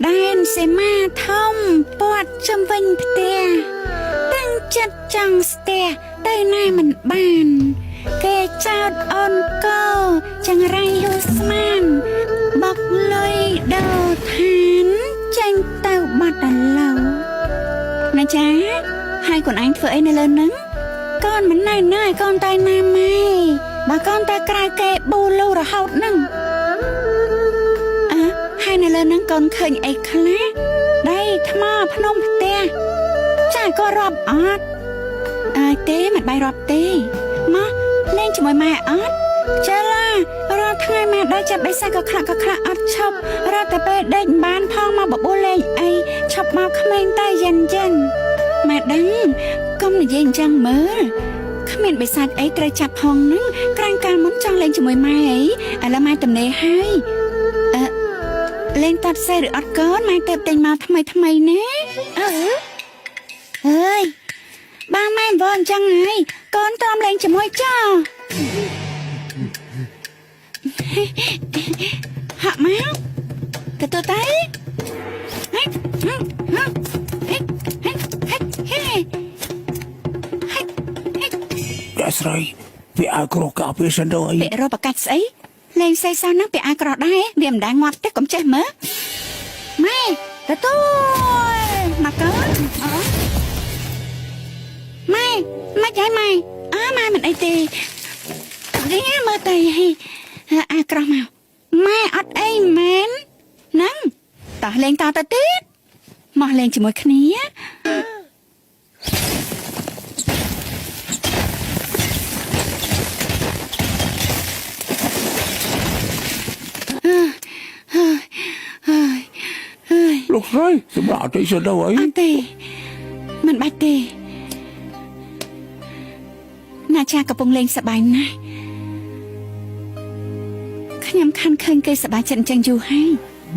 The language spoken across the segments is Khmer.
ដែនសីមាធំព័ទ្ធជំវិញផ្ទះតាំងចិត្តចង់ស្ទះទៅណាមិនបាន គេចោតអូនកោចង្រៃហួស្មានបុកលុយដោឋានចេញទៅបាត់ឥឡូវណាចាហើយកូនឯងធ្វើអីនៅលើហ្នឹងកូនមិនណែណាឲ្យកូនតែណាម៉ែបើកូនតែក្រៅគេប៊ូលូរហូតហ្នឹងអើហើយនៅលើហ្នឹងកូនឃើញអីខ្លះដីថ្មភ្នំផ្ទះចាក៏រាប់អត់អើយទេមិនបាយរាប់ទេមកលេងជាមួយម៉ែអត់ចេះឡារាល់ថ្ងៃម៉ែដល់ចាប់បិសាក៏ខ្លាក់ក៏ខ្លាក់អត់ឈប់រាល់តែពេលដេកមិនបានផងមកបបួលលេងអីឈប់មកក្មេងតែយិនយិនម៉ែដឹងកុំនិយាយអញ្ចឹងមើលគ្មានបិសាចអីត្រូវចាប់ផងហ្នឹងក្រាញ់កាលមុនចង់លេងជាមួយម៉ែអីឥឡូវម៉ែទំនេរហើយអឺលេងតាត់សេះឬអត់កូនម៉ែទៅទិញមកថ្មីថ្មីណាអឺអើយ បាម៉ែមិនវល់អញ្ចឹងហើយកូនទ្រាំលេងជាមួយចោហាក់មកកទៅតៃហេហេហេហេហេហេហេហេ អ្នកស្រីវាអាក្រក់កាពីសិនទៅអី ពាក់របកាច់ស្អីលេងសេសោះហ្នឹងពាក់អាក្រោះដែរវាមិនដែលងាប់ទេកុំចេះមើលម៉ែទទួលមកកូនអូម៉ែមកយាយម៉ែអើម៉ែមិនអីទេនេះមើលទៅហីអាក្រោះមកម៉ែអត់អីមែនហ្នឹងតោះលេងតទៅទៀតមកលេងជាមួយគ្នា ហើយហើយហើយ លោកស្រីសម្រាប់តិចសិនទៅអី អត់ទេមិនបាច់ទេណាចាកំពុងលេងសប្បាយណាស់ខ្ញុំខានឃើញគេសប្បាយចិត្តអញ្ចឹងយូរហើយ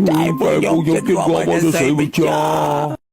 តែពួកយកចិត្តយកមកទៅស្រីវិចា